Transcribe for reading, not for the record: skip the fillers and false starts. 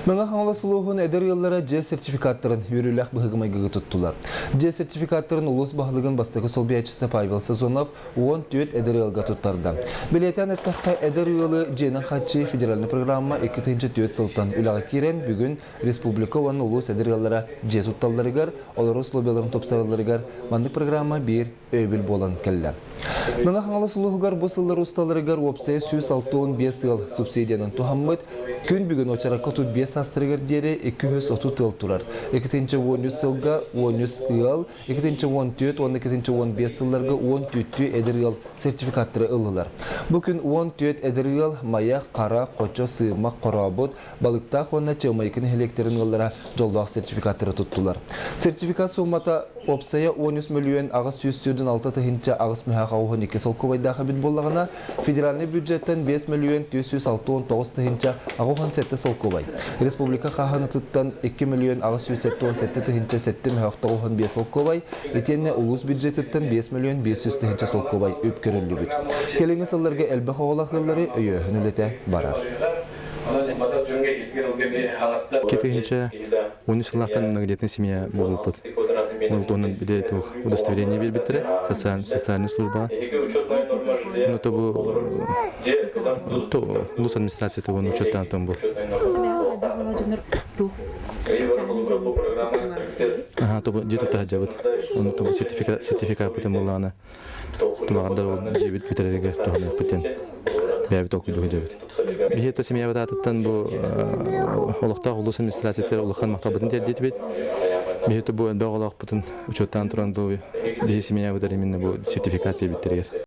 Мэҥэ Хаҥалас улууһун эдэр ыаллара дьиэ сертификаттарын үөрүүлээх быһыгы-майгыга туттулар. Дьиэ сертификаттарын улуус баһылыгын бастакы солбуйааччыта Павел Сазонов 14 эдэр ыалга туттарда. Бэлиэтээн эттэххэ, эдэр ыалы дьиэнэн хааччыйыы федеральнай программа 2004 сылтан үлэҕэ киирэн, бүгүн республика уонна улуус эдэр ыаллара дьиэ тутталларыгар, олорор условияларын тупсаралларыгар маннык программа биир өйөбүл буолан кэллэ. Мэҥэ Хаҥалас улууһугар бу сыллар усталарыгар уопсайа 165 ыал субсидиянан туһаммыт. Күн бүгүн уочаракка 35 саастарыгар диэри 230 ыал турар. 2013 сылга 13 ыал, 2014 уонна 2015 сылларга 14 эдэр ыал сертификаттары ыллылар. Бу күн 14 эдэр ыал Майа, Хара, Хочо, Сыымах, Хорообут, Балыктаах уонна Чыамайыкы нэһилиэктэрин ыаллара дьоллоох сертификаттары туттулар. Сертификат суумата уопсайа 13 мөлүйүөн 846 тыһыынча 8 мөһөөх 82 солкуобайдаах эбит буоллаҕына, федеральнай бюджеттэн 5 мөлүйүөн 469 тыһыынча 87 солкуобай, республика хааһынатыттан 2 мөлүйүөн 877 тыһыынча 7 мөһөөх 95 солкуобай, итиэннэ улуус бюджетыттан 5 мөлүйүөн 500 тыһыынча солкуобай үп көрүллүбүт. Кэлиҥҥи сылларга элбэх оҕолоох ыаллары өйөөһүн үлэтэ барар. Китинчэ 13 сыллаахтан многодетная семья буолбуппут. Ол туһунан били туох удостоверение биэрбиттэрэ социальная службаҕа. Ну то бу то улус администрацията уонна учеттаан тон бу. Аха, то бу дьиэ тутта сылдьабыт. Ону то бу сертификат сертификаппытын буллаҕына тумаҕардар ол дьиэбит бүтэрэригэр туһаныахпытын бэйэбит толкуйдуу сылдьабыт. Биһиэхэ семьябыт аатыттан бу олохтоох улуус администрациятыгар улахан махталбытын тиэрдиэтибит. Биһиэхэ бу элбэх оҕолоохпутун учуоттаан туран бу биһи семьябыт именно бу сертификат биэрбиттэригэр.